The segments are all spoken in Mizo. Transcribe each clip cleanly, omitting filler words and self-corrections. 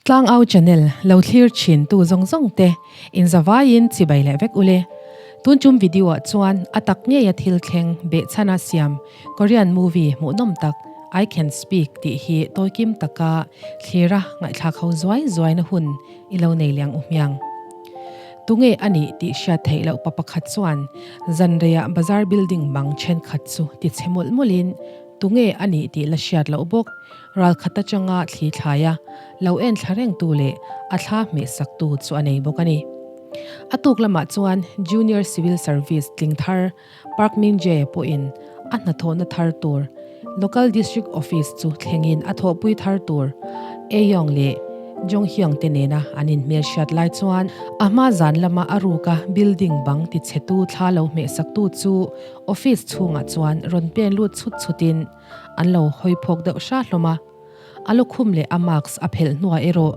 Tlangau channel lo thlir thin tu zawng zawng te in zavaiin chibai leh vek ule. Tun chum video ah chuan a tak ngei a thil thleng behchhana siam Korean movie hmuhnawm tak I Can Speak tih hi tawikim taka thlira ngaihthlak ho zuai zuaina hun i lo nei liang u hmiang. Tunge a nih tih hriat theih loh pa pakhat chuan zanreiah bazar building bang thenkhat chu ti chhe mawlh mawlhin tunge a nih tih la hriat loh bawk ralkhat atanga thli thlaia lo en thla rengtu leh a thla hmehsaktu chu a nei bawk a ni. A tuk lamah chuan Junior Civil Service tling thar Park Min-jae pawhin a hnathawhna thar tur Local District Office chu thlengin a thawhpui thar tur Ae-yong leh Jong-hyung te nena an inhmelhriat lai chuan a hma zan lama a ruka building bang tichhetu thla lo hmehsaktu chu office chhungah chuan rawn pen lut chhut chhutin an lo hawi phawk deuh hra hlawm a. A lukhum leh a mask a phelh hnuah erawh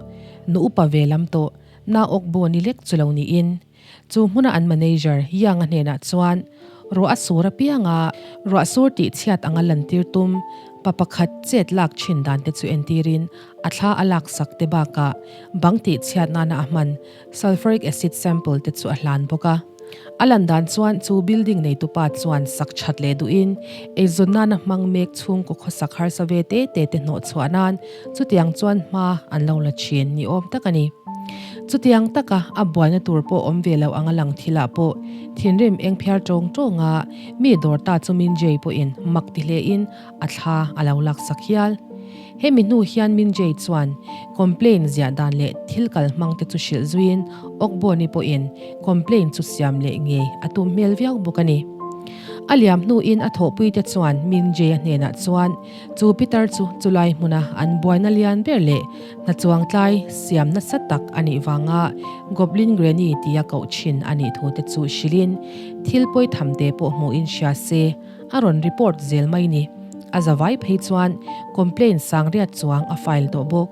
nu upa ve lam tawh na awk baw ni lek chu lo niin Chu hmuna an manager Young-a hnenah chuan ruah a sur apianga ruah sur tih chhiat anga lantir tum pa pakhat chet lak thin dan te chu entirin a thla a laksak te bakah bang tih chhiat nana a hman sulfuric acid sample te chu a hlan bawk a. A lan dan chuan chu building neitupa chuan sak that leh duhin eizawn nana hmang mek chhungkaw khawsak harsa ve te te te hnawh chhuah nan chutiang chuan hma an lo la thin ni awm tak a ni. Chutiang taka a buaina tur pawh awm ve lo anga lang thilah pawh thinrim eng phiar tawng tawnga mi dawr ta chu Minjay pawhin mak ti hlein a thla a lo laksak hial. Hemi hnu hian Minjay chuan complain ziah dan leh thil kal hmang te chu hrilh zuiin Okboni pawhin complain chu siam leh ngei a tum hmel viau bawk a ni. A liam hnuin a thawhpuite chuan Minjay-a hnenah chuan Chu Peter chu chulai hmuna an buaina lian ber leh hna chuangtlai siam nasa tak a nih vanga Goblin Granny tia koh thin a nih thu te chu hrilhin thil pawi tham te pawh hmuhin hria se a rawn report zel mai ni. A zavai phei chuan complaint sangriat chuang a file tawh bawk.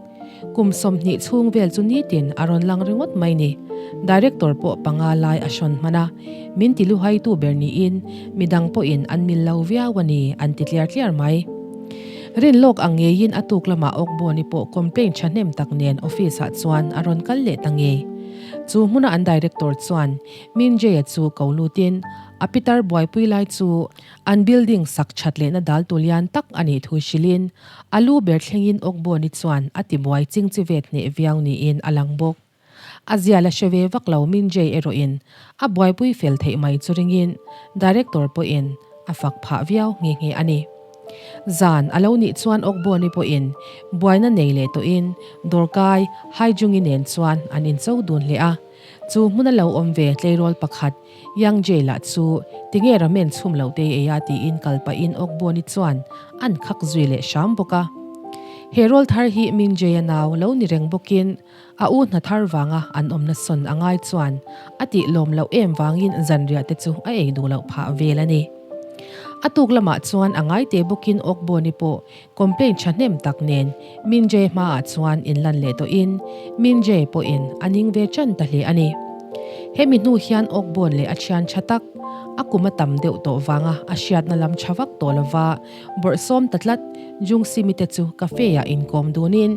Kum 20 chhung vel chu nitin a rawn lang ringawt mai ni. Director pawh panga lai a hrawn hman a, min ti luhaitu ber niin midang pawhin an mil lo viau a ni an ti tliar tliar mai. Rin lawk ang ngeiin a tuk lamah Awkbawni pawh complaint thahnem tak nen office ah chuan a rawn kal leh ta ngei. Chu hmuna an director chuan Minjay-a chu ko lutin a pitar buaipui lai chu An building sak that lehna dal tu lian tak a nih thu hrilhin a lu ber thlengin Awkbawni chuan a tibuai ching chi vet hneh viau niin a lang bawk. A zia la hre ve vak lo Minjay erawhin a buaipui fel theih mai chu ringin Director pawhin a fak phah viau nghe nghe a ni. Zan a lo nih chuan Awkbawni pawhin buaina nei leh tawhin dawrkai Haijungi nen chuan an incho dun hle a. Chu hmuna lo awm ve tleirawl pakhat Yang Jae lah chu tinge ramen chhum loh te ei a tiin kal pahin Okboni chuan an khak zui leh hram bawk a. He rawl thar hi Min Jae-a nau lo ni reng bawkin a u hna thar vanga an awmna sawn a ngai chuan a tih lawm loh em vangin zanriah te chu a ei duh loh phah vel a ni. A tuk lamah chuan a ngai te bawkin Okboni pawh Complaint thahnem tak nen Min Jae hmaah chuan inlan leh tawhin Min Jae pawhin a ning ve ṭan ta hle a ni. Hemi hnu hian Okbon leh a thian tha tak, a kum a tam deuh tawh vanga a hriatna lam tha vak tawh lova bawrhsawm ta tlat Jung Simi te chu cafe-ah inkawm dunin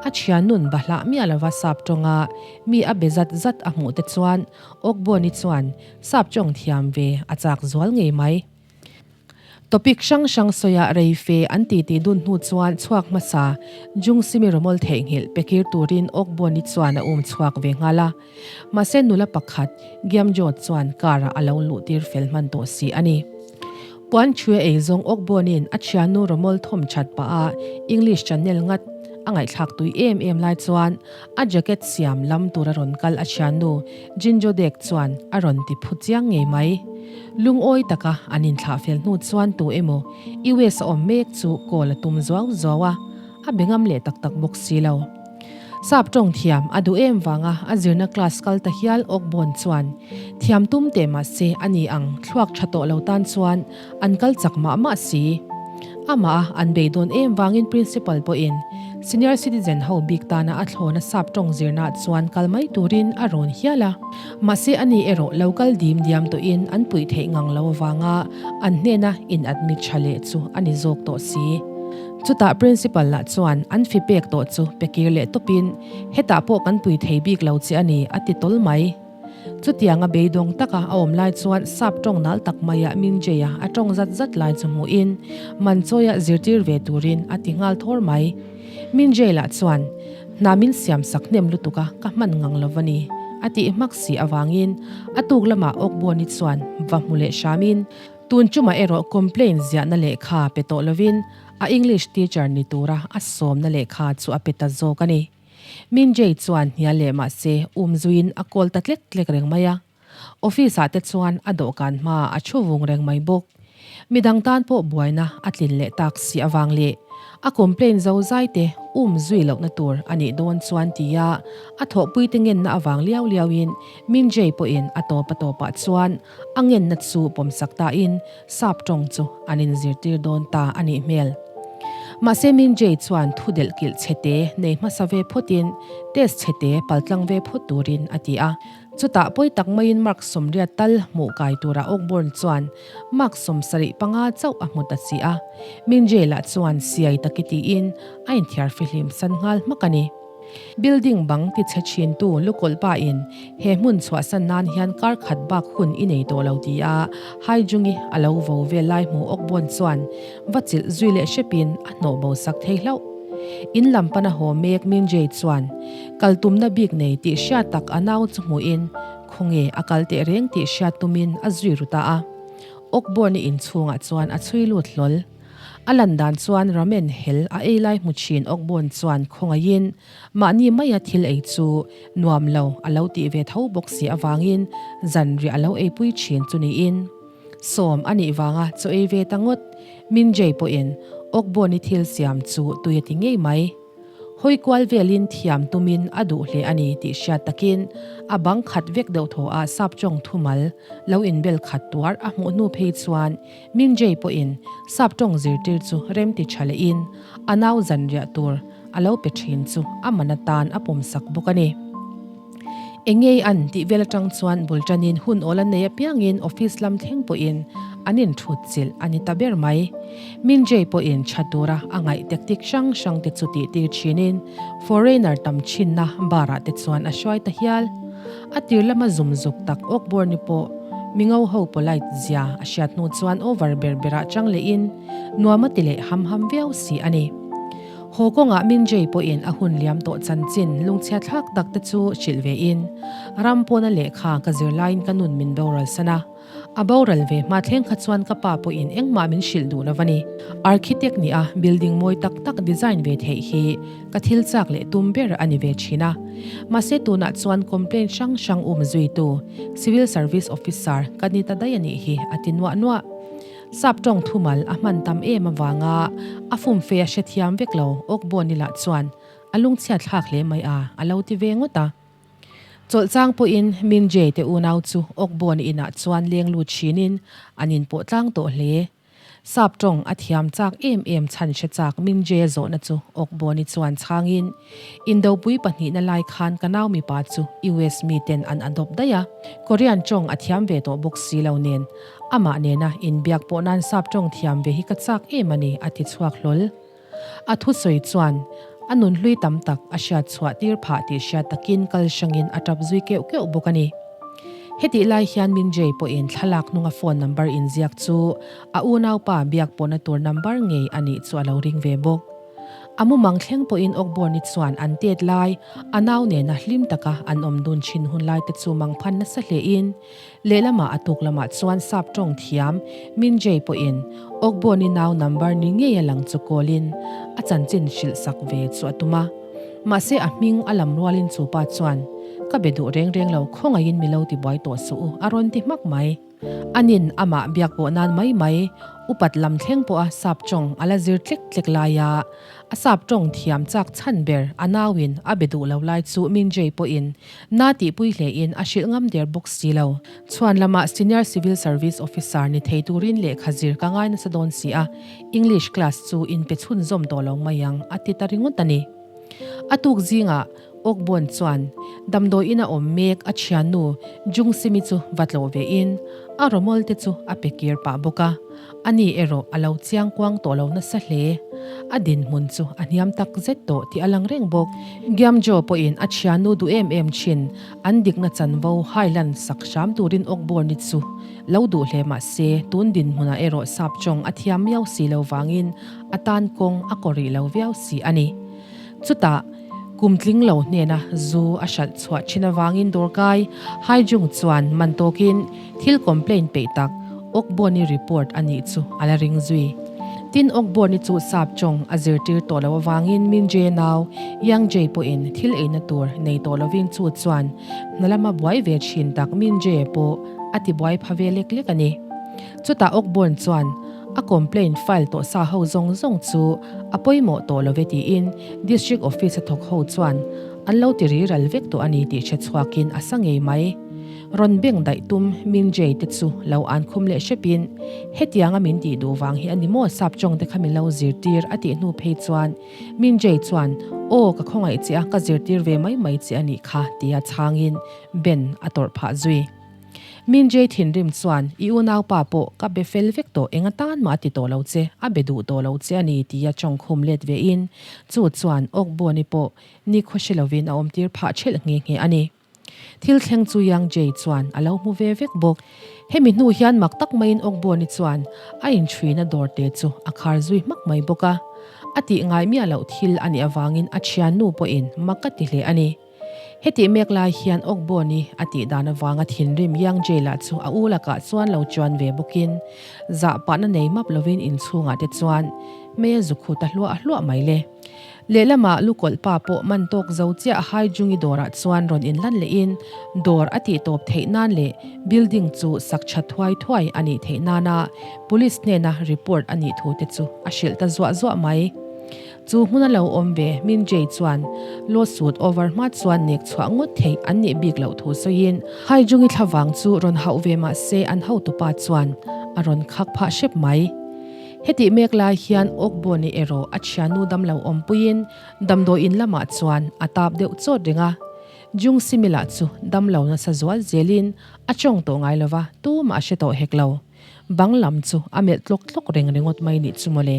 a thiannun bahlah miah lova sap tawnga mi a be zat zat a hmuh te chuan Okbon-i chuan sap tawng thiam ve a chak zual ngei mai. Topic hrang hrang sawiah rei fe an titi dun hnu chuan chhuak hmasa Jung Simi Romol theihnghilh pe kir turin Okboni chuan a um chhuak ve nghal a. Mahse nula pakhat Giam Jot chuan car ah a lo luh tir fel hman tawh si a ni. Puan Chue ei zawng Okboni'n a thiannu Romol thawm that pah a English channel ngat a ngaihthlak tui em em lai chuan a jacket siam lam tur a rawn kal a thiannu Jinjo Dek chuan a rawn ti phu chiang ngei mai. Lungawi taka an inthlah fel hnu chuan tu emaw US a awm mek chu call a tum zuau zuau a, a be ngam leh tak tak bawk si lo. Sap tawng thiam a duh em vanga a zirna class kal ta hial Awkbawn chuan thiam tum teh mah se a ni ang thluak tha tawh lo tan chuan an kal chak mah mah si. Amah a an beidawn em vangin Principal pawhin Senior Citizen ho bik tana a thlawna sap tawng zirnaah chuan kal mai turin a rawn hial a. Mahse ani erawh lo kal dim diam tawhin an puih theih ngang lo avanga an hnena in admit tha leh chu a ni zawk tawh si. Chutah Principal lah chuan an fi pek tawh chu pe kir leh tawpin, Hetah pawh kan pui thei bik lo che a ni, a ti tawl mai. Chutianga beidawng taka a awm lai chuan sap tawng nal tak maia Minjay-a a tawng zat zat lai chu hmuhin Manchawia zirtir ve turin a ti nghal thawr mai. Minjay lah chuan, Hna min siam sak hnem lutuk a, ka hman ngang lo va ni, a tih hmak si avangin a tuk lamah Awkbawni chuan va hmu leh hramin, Tun chumah erawh complaint ziahna lehkha pe tawh lovin a English teacher ni tura a sawmna lehkha chu a pe ta zawk a ni. Minjay chuan hnial leh mah se um zuiin a kawl ta tlek tlek reng mai a. Office ah te chuan a dawhkan hma a thu vung reng mai bawk. Midang tan pawh buaina a tlin leh tak si avang leh a complaint zo zai te um zui lohna tur a nih dawn chuan tia a thawhpui te ngenna avang liau liau in Minjay pawhin a tawp a tawpah chuan a ngenna chu pawmsak ta in Sap tawng chu an inzirtir dawn ta a nih hmel. Mahse Minjay chuan thu delh kilh chhete nei hmasa ve phawtin test chhete paltlang ve phawt turin a ti a. Chutah pawi tak maiin mark 80 tal hmuh kai tura Ogborn chuan mark 75 chauh a hmu ta si a. Minjay lah chuan siai taki tiin a inthiar fihlim san nghal hmak a ni. Building bang ti chhe thintu lukawlh pa in he hmun chhuahsan nan hian kar khat bak hun i nei tawh lo ti a Haijungi a lo vo vel lai hmu Ogborn chuan va chilh zui leh hrepin a hnawh bo sak thei hlauh. In lam pana haw mek Minjay chuan kal tumna bik nei tih hriat tak a nau chu hmuhin khawnge a kal teh reng tih hriat tumin a zui ru ta a. Ogborn-i inchhungah chuan a chhui lut hlawl. A lan dan chuan ramen hel a ei lai hmu thin Ogborn chuan khawngaihin mahni maia thil ei chu nuam lo a lo tih ve tho bawk si avangin zanriah a lo eipui thin chu niin. Sawm a nih vanga chaw ei ve ta ngawt. Minjay pawhin Ogborn-i thil siam chu tui a ti ngei mai. Hawi kual velin thiam tumin a duh hle a ni tih hriat takin a bang khat vek deuh thaw a sap tawng thumal lo inbel khat tuar a hmuh hnu phei chuan Minjay pawhin sap tawng zirtir chu rem ti tha lehin a nau zanriah tur a lo pe thin chu a man atan a pawmsak bawk a ni. Engei an tih vel atang chuan bul tanin hun awl an nei apiangin office lam thleng pawhin an inthut chilh a ni ta ber mai. Minjay pawhin tha tura a ngaih tactic hrang hrang te chu tih tir thinin foreigner tam thinna bar ah te chuan a hruai ta hial. A tir lama zum zuk tak Ogborn-i pawh mingo ho polite zia a hriat hnu chuan over ber berah chang lehin nuam a ti leh ham ham viau si a ni. Haw kawngah Minjay pawhin a hun liam tawh chanchin lungchhia thlak tak te chu hrilh ve in, ram pawna lehkha ka zir laiin ka nun min boral san a. A boral ve hma thleng kha chuan ka pa pawhin engmah min hrilh duh lo a ni. Architect nih a building mawi tak tak design ve theih hi ka thil chak leh tum ber a ni ve thin a. Mahse tunah chuan complaint hrang hrang um zuitu Civil Service Officer ka ni ta daih a nih hi a ti nuah nuah. Sap tawng thumal a hman tam em avanga a fumfe a hrethiam vek lo Awkbawni lah chuan a lungchhiat thlak hle mai a, a lo ti ve ngawt a. Chawlh chang pawhin Minjay te unau chu Awkbawni inah chuan leng lut thinin an inpawh tlang tawh hle. Sap tawng a thiam chak em em chhan hre chak Minjay-a zawhna chu Awkbawni chuan chhangin, Indopui pahnihna lai khan ka nau mipa chu US miten an adopt daih a, Korean tawng a thiam ve tawh bawk si lo nen Amah nena inbiak pawh nan sap tawng thiam ve hi ka chak em a ni, a ti chhuak hlawl. A thusawi chuan a nunhlui tam tak a hriat chhuah tir phah tih hriat takin kal hrangin a tap zui keuh keuh bawk a ni. Hetih lai hian Minjay pawhin thlalak hnunga phone number inziak chu a unaupa biak pawhna tur number ngei a nih chu a lo ring ve bawk. A mumang thleng pawhin Ogborn-i chuan an tet lai, a nau nena hlim taka an awm dun thin hun lai te chu mangphan nasa hlein Lehlamah a tuk lamah chuan sap tawng thiam Minjay pawhin Ogborn-i nau number ni ngei a lang chu call-in a chanchin hrilh sak ve chu a tum a. Mahse a hming a lam rualin chu pa chuan, Ka be duh reng reng lo, khawngaihin mi lo ti buai tawh suh u, a rawn ti hmak mai. Anin amah biak pawh nan mai mai, upat lam thleng pawha sap tawng a la zir tlek tlek laia a sap tawng thiam chak chhan ber a nauin a be duh lo lai chu Minjay pawhin Na tihpui hlein a hrilh ngam der bawk si lo. Chhuan lamah Senior Civil Service Officer ni thei turin lehkha zir ka ngai nasa dawn si a, English class chu inpe chhunzawm tawh lo mai ang, a ti ta ringawt a ni. A tuk zingah. Okbon chuan damdawi ina awm mek a thiannu Jungsimi chu va tlawh ve in a rawmawl te chu a pe kir pah bawk a, ani erawh a lo chiang kuang tawh lo nasa hle. A dinhmun chu a hniam tak zet tawh tih a lang reng bawk. Giamjo pawhin a thiannu duh em em thin an dikna chanvo hailan sak hram turin Okborni chu lo duh hle mah se tun dinhmunah erawh sap tawng a thiam miau si lo vangin a tan kawng a kaw rih lo viau si a ni. Chutah, kum tling lo hnena zu a hralh chhuah thin avangin dawrkai Haijung chuan man tawkin thil complain peih tak Okboni report a nih chu a la ring zui. Tin, Okboni chu sap tawng a zirtir tawh lo avangin Minjae nau Yangjae pawhin thil eina tur nei tawh lovin chu chuan hna lama buai ve thin tak Minjae pawh a tibuai pha ve lek lek a ni. Chutah Ogborn chuan a complaint file tawh sa ho zawng zawng chu a pawimawh tawh lo ve tiin District Office a thawk ho chuan an lo ti riral vek tawh a ni tih hre chhuakin a sa ngei mai. Rawn beng daih tum Min Jay te chu lo an khum leh hrepin hetianga min tih duh vang hi a ni maw sap tawng te kha min lo zirtir a tih hnu phei chuan Min Jay chuan aw ka khawngaih che a ka zirtir ve mai mai che a nih kha tia chhangin Ben a tawrh phah zui. Min Jay thinrim chuan, I unaupa pawh ka be fel vek tawh, eng atan mah a ti tawh lo che, a be duh tawh lo che a ni tia tawngkhum let ve in, chu chuan Awkbawni pawh nikhua hre lovin a awmtir phah ṭhelh nghe nghe a ni. Thil thleng chu Yang Jay chuan a lo hmu ve vek bawk. Hemi hnu hian mak tak maiin Awkbawni chuan a inchhuina dawr te chu a khar zui hmak mai bawk a. A tih ngai miah loh thil a nih avangin a thiannu pawhin mak a ti hle a ni. Hetih mek lai hian Okboni a tih dan avanga thinrim Yang Jay lah chu a u lakah chuan lo chuan ve bawkin zah pahna nei map lovin inchhungah te chuan mei a zu khut a hluah hluah mai le. Lehlamah lukawlh pa pawh man tawk zo chiah Haijungi dawrah chuan rawn inlan lehin dawr a tih tawp theih nan leh building chu sak tha thuai thuai a nih theih nana police hnena report a nih thu te chu a hrilh ta zuah zuah mai. Chu hmuna lo awm ve Min Jay chuan lawsuit over hma chuan nek chhuah ngawt theih an nih bik loh thu sawiin Haijungi thlavang chu rawn hauh ve mah se an hotupa chuan a rawn khak phah hrep mai. Hetih mek lai hian Okboni erawh a thiannu damlo awmpuiin damdawi in lamah chuan a tap deuh chawt reng a. Jung Simi lah chu damlo nasa zual zelin a tawng tawh ngai lova tumah a hre tawh hek lo. Bang lam chu a melh tlawk tlawk reng ringawt mai nih chu mawle.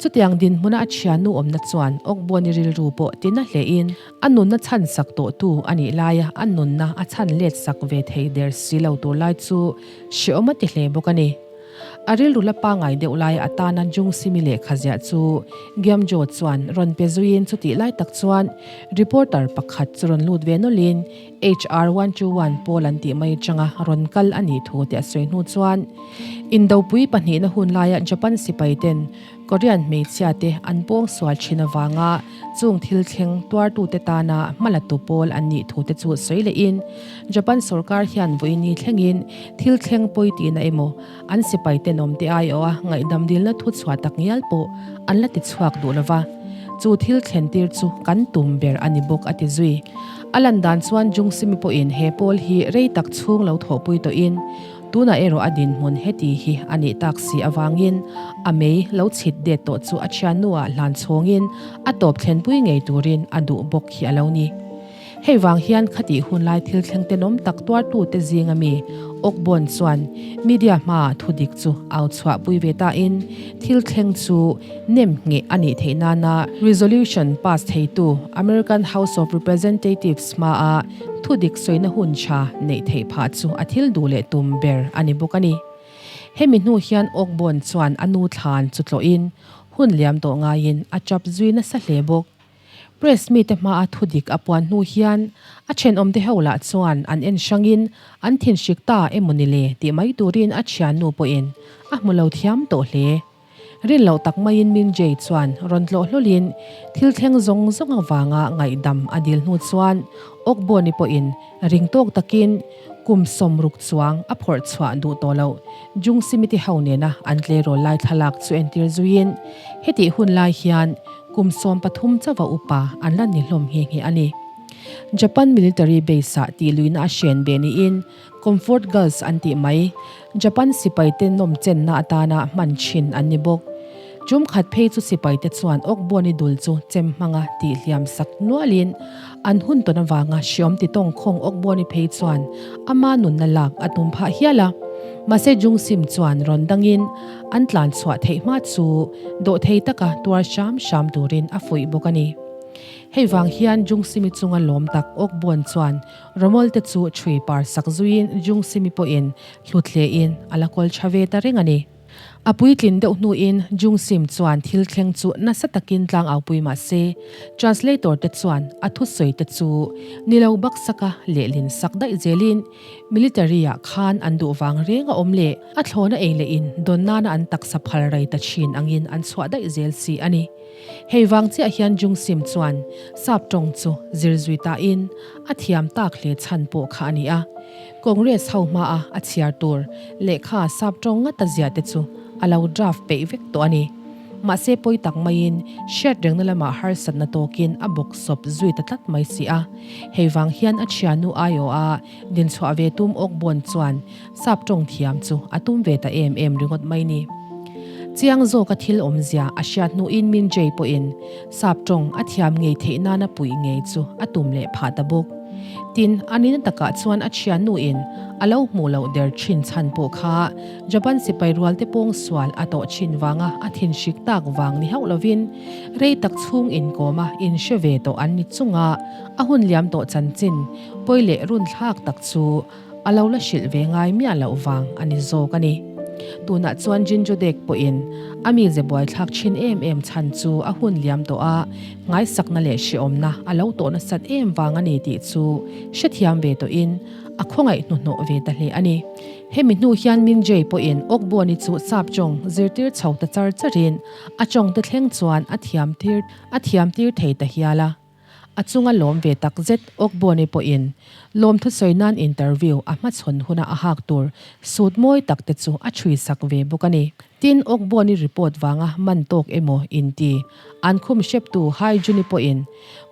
Chutiang dinhmuna a thiannu awmna chuan Awkbuani rilru pawh tina hlein a nunna chhan sak tawhtu a nih laia a nunna a chhan let sak ve thei der si lo tur lai chu hrehawm a ti hle bawk a ni. A rilru la pangai deuh lai atana Jungsimi lehkha ziah chu Giamjo chuan rawn pe zuiin chutih lai tak chuan reporter pakhat chu rawn lut ve nawlhin HR 121 pawl an tih mai atanga rawn kal a nih thu tih a sawi hnu chuan Indopui pahnihna hun laia Japan sipai ten Korean hmeichhia te an pawng sual thin avanga chung thil thleng tuartute tana hmalatu pawl an nih thu te chu sawi lehin Japan sorkar hian vawiini thlengin thil thleng pawi tihna emaw an sipai tenawm te aiawha ngaihdam dilna thu chhuah tak ngial pawh an la ti chhuak duh lova, chu thil thlen tir chu kan tum ber a ni bawk a ti zui. A lan dan chuan Jungsimi pawhin he pawl hi rei tak chhung lo thawhpui tawhin tunah erawh a dinhmun heti hi a nih tak si avangin a mei lo chhit det tawh chu a thiannuah hlan chhawngin a tawp thlenpui ngei turin a duh bawk hi a lo ni. Hei vang hian khatih hunlai thil thleng tenawm tak tuartute zinga mi Ogborn chuan media hmaah thudik chu au chhuahpui ve tain thil thleng chu nem ngheh a nih theih nana resolution pass theitu American House of Representatives hmaa thudik sawina hun tha neih theih phah chu a thil duh leh tum ber a ni bawk a ni. Hemi hnu hian Ogborn chuan a nu thlan chu tlawhin hun liam tawh ngaiin a chap zui nasa hle bawk. Press mite hmaa thudik a puan hnu hian a thenawmte ho lah chuan an en hrangin an thinhrik ta emaw ni le tih mai turin a thiannu pawhin a hmu lo thiam tawh hle. Rin loh tak maiin Min Jay chuan rawn tlawh hlawlin thil thleng zawng zawng avanga ngaihdam a dil hnu chuan Okboni pawhin ring tawk takin kum 60 chuang a phawrh chhuah duh tawh loh Jungsimiti ho nena an tleirawl lai thlalak chu entir zuiin hetih hun lai hian Kum 13 chauha upa an la ni hlawm nghe nghe a ni. Japan military base-ah tih luihna a hren ve niin Comfort Girls an tih mai, Japan sipaite nawm chenna atana hman thin an ni bawk. Tum khat phei chu sipaite chuan Awkbawni dul chu chem hmanga tih hliam sak nualin an hun tawn avanga hriawm ti tawng khawng Awkbawni phei chuan ama nunna lak a tum phah hial a. Mahse Jungsim chuan rawn dangin an tlan chhuah theih hma chu dawhthei taka tuar hram hram turin a fuih bawk a ni. Hei vang hian Jungsimi chunga lawm tak Awkbawn chuan Rawmawl te chu chhui par sak zuiin Jungsimi pawhin hluthleh-in a la kawl tha ve ta reng a ni. A puitlin deuh hnuin Jungsim chuan thil thleng chu nasa takin tlang aupui mah se, translator te chuan a thusawi te chu ni lo baksaka lehlin sak daih zelin military ah khan an duh vang reng a awm leh a thlawna ei leh in dawn nana an taksa phal rei ta thin angin an chhuah daih zel si a ni. Hei vang chiah hian Jungsim chuan sap tawng chu zir zui tain a thiam tak hle chhan pawh kha a ni a. Congress ho hmaa a chhiar tur lehkha sap tawng ngata zia te chu a lo draft peih vek tawh a ni. Mahse pawi tak maiin hriat rengna lamah harsatna tawkin a bawk sawp zui ta tlat mai si a. Hei vang hian a thiannu aiawha dinchhuah ve tum Awkbawn chuan sap tawng thiam chu a tum ve ta em em ringawt mai ni. Chiang zawka thil awmzia a hriat hnuin Min Jay pawhin sap tawng a thiam ngei theih nana puih ngei chu a tum leh phah ta bawk. Tin, a nina takah chuan a thiannuin a lo hmuh loh der thin chhan pawh kha Japan sipai rualte pawng sual a tawh thin vanga a thinhrik tak vang ni hauh lovin rei tak chhung inkawma inhre ve tawh an ni chunga a hun liam tawh chanchin pawi leh runthlak tak chu A lo la hrilh ve ngai miah loh vang a ni zawk a ni. Tunah chuan Jinjodek pawhin a mize buaithlak thin em em chhan chu a hun liam tawh a, ngaisakna leh hrehawmna a lo tawh nasat em vang a ni tih chu hrethiam ve tawhin a khawngaih hnuhnawh ve ta hle a ni. Hemi hnu hian Minjay pawhin Okboni chu sap tawng zirtir chho ta char charin a tawngte thleng chuan a thiam tir a thiam tir thei ta hial a. A chunga lawm ve tak zet Okbone pawhin lawm thusawi nan interview a hmachhawn huna a hak tur suit mawi tak te chu a chhui sak ve bawk a ni. Tin, Okbone report vanga man tawk emaw inti an khum hreptu Hai Juni pawhin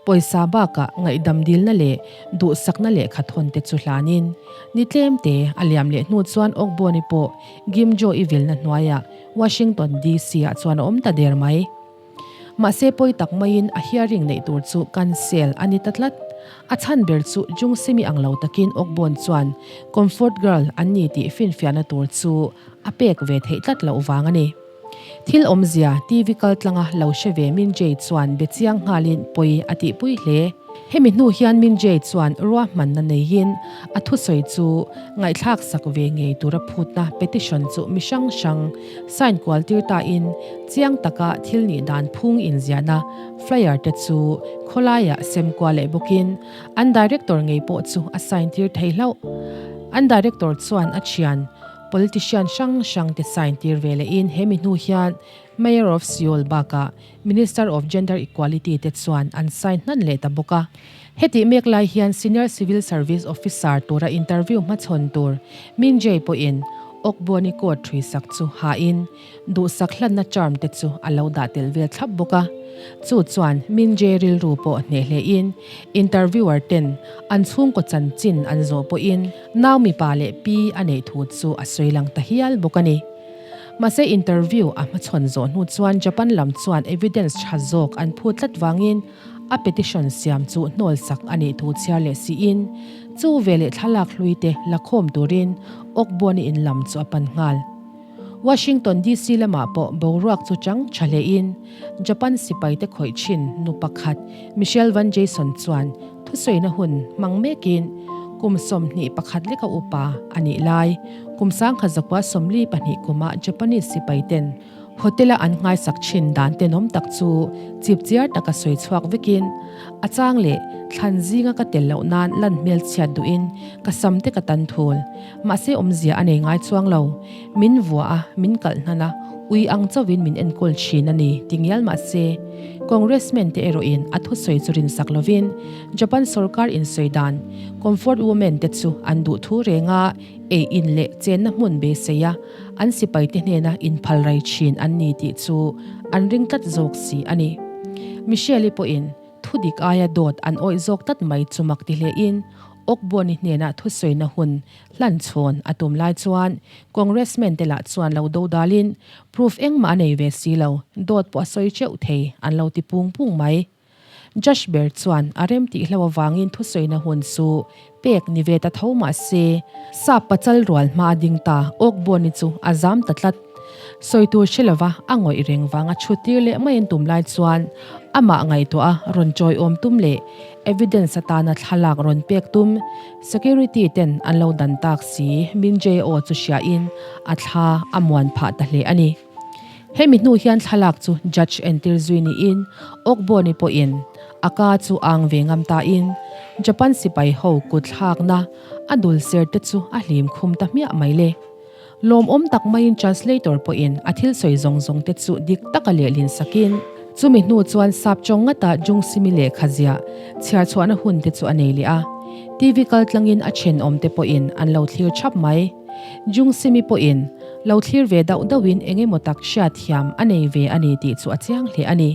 pawisa bakah ngaihdam dilna leh duhsakna lehkha thawn te chu hlanin ni tlem te a liam leh hnu chuan Okbone pawh Gimjo i vilna hnuaiah Washington DC ah chuan a awm ta der mai. Mahse pawi tak maiin a hearing neih tur chu cancel a ni ta tlat. A chhan ber chu Jungsimi ang lo takin Okbon chuan comfort girl an ni tih finfiahna tur chu a pek ve theih tlat loh vang a ni. Thil awmzia TV kaltlanga lo hre ve Min Jae chuan be chiang nghalin pawi a tihpui hle. Hemi hnu hian Min Jae chuan ruahmanna neiin a thusawi chu ngaihthlak sak ve ngei tura phutna petition chu mi hrang hrang Sign kual tir tain chiang taka thil nih dan phung inziahna flyer te chu khawlaiah sem kual leh bawkin an director ngei pawh chu a sign tir thei hlauh. An director chuan a thian politician hrang hrang te sign tir ve lehin hemi hnu hian Mayor of Seoul bakah Minister of Gender Equality te chuan an sign hnan leh ta bawk a. Hetih mek lai hian Senior Civil Service Officer tura interview hmachhawn tur Min Jae pawhin Okboni coat ṭhui sak chu hain duhsak hlanna charm te chu a lo dah tel vel thlap bawk a. Chu chuan Min Jae rilru pawh hneh hlein interviewer ten an chhungkaw chanchin an zawh pawhin nau mipa leh pi a neih thu chu a sawi lang ta hial bawk a ni. Mahse interview a hmachhawn zawh hnu chuan Japan lam chuan evidence tha zawk an phut tlat vangin a petition siam chu hnawl sak a nih thu chhiar leh siin chu veleh thlalak hlui te la khawm turin Okboni in lam chu a pan nghal. Washington DC lamah pawh boruak chu chang tha hlein Japan sipai te khawih thin nu pakhat Michelle Van Jason chuan thusawiina hun hmang mekin kum 21 leka upa a nih lai kum 1942 kuma Japanese sipai ten Hotel-a an nghaisak thin dan tenawm tak chu chipchiar taka sawi chhuak vekin a chang leh thlan zinga ka tel loh nan lan hmel chhiat duhin ka sam te ka tan thul. Mahse awmzia a nei ngai chuang lo. Min vua a, min kalh hnan a, ui ang chauhin min enkawl thin a ni ti ngial mahse Congressman te erawhin a thusawi chu rinsak lovin Japan sorkar insawi dan comfort women te chu an duh thu reng a, ei in leh chenna hmun beisei a an sipaite hnena inphal rai thin an ni tih chu an ring tlat zawk si a ni. Michelle-i pawhin thudik aia dawt an awih zawk tlat mai chu mak ti hlein. Okboni hnena thusawina hun hlan chhawn a tum lai chuan Congressman te lah chuan lo dodalin proof engmah a nei ve si lo, dawt pawh a sawi teuh thei an lo ti pung pung mai. Judge ber chuan a rem tih hlo avangin thusawina hun chu pek ni ve ta tho mah se, sap pachal rual hma a ding ta Okboni chu a zam ta tlat. Sawi tur hre lova a ngawih reng vanga chhut tir leh mai an tum lai chuan amah ngaihtuah a rawn chawiawm tum leh evidence atana thlalak rawn pek tum security ten an lo dan tak si Min Jae aw chu hria in a thla a muan phah ta hle a ni. Hemi hnu hian thlalak chu judge entir zui niin Okboni pawhin a ka chu ang ve ngam ta in Japan sipai ho kut thlakna a dul ser te chu a hlim khum ta hmiah mai le. Lawmawm tak maiin translator pawhin a thil sawi zawng zawng te chu dik taka lehlin sakin, chumi hnu chuan sap chawng ngata Jungsimi lehkha ziah chhiar chhuahna hun te chu a nei leh a. TV kal tlangin a thenawm te pawhin an lo thlir thap mai. Jungsimi pawhin lo thlir ve dauh dauhin eng emaw tak hriatthiam a nei ve a ni tih chu a chiang hle a ni.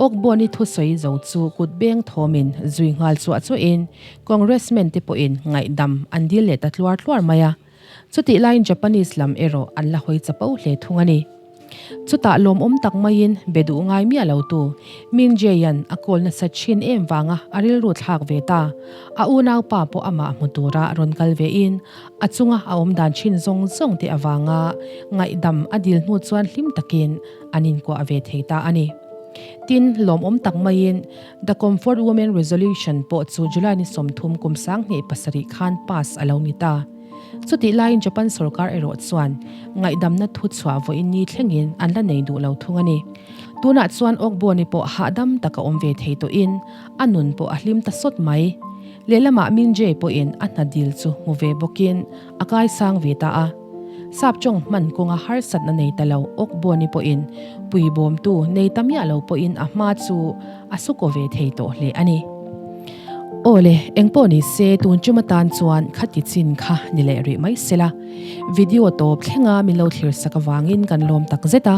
Okboni thusawi zo chu kut beng thawmin zui nghal chuah chuahin Congressman te pawhin ngaihdam an dil leh ta tluar tluar mai a. Chutih laiin Japanese lam erawh an la hawi chapo hle thung a ni. Chutah lawmawm tak maiin be duh ngai miah lo tu Min Jae-a'n a kawl nasa thin em vanga a rilru thlak ve ta. A unaupa pawh amah hmu tura rawn kal vein a chunga a awm dan thin zawng zawng te avanga ngaihdam a dil hnu chuan hlim takin an inkuah ve thei ta a ni. Tin, lawmawm tak maiin The Comfort Women Resolution pawh chu July ni 30 kum 2007 khan pass a lo ni ta. Chutih laiin Japan sorkar erawh chuan ngaihdamna thu chhuah vawiin ni thlengin an la nei duh lo thung a ni. Tunah chuan Okboni pawh hahdam taka awm ve thei tawhin a nun pawh a hlim ta sawt mai. Lehlamah Min Jae pawhin a hna dil chu hmu ve bawkin a kaisang ve ta a. Sap tawng hman kawnga harsatna nei ta lo Okboni pawhin puibawmtu nei ta miah lo pawhin a hma chu a su kaw ve thei tawh hle a ni. Aw le, engpawh ni se tun chum atan chuan khati chin kha ni leh rih mai sela. Video tawp thlenga min lo thlir sak avangin kan lawm tak zet a.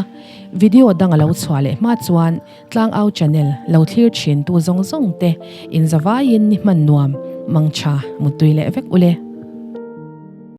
Video dang a lo chhuah leh hma chuan Tlangau channel lo thlir thin tu zawng zawng te inzavaiin ni hman nuam, mangtha, muttui leh vek ule.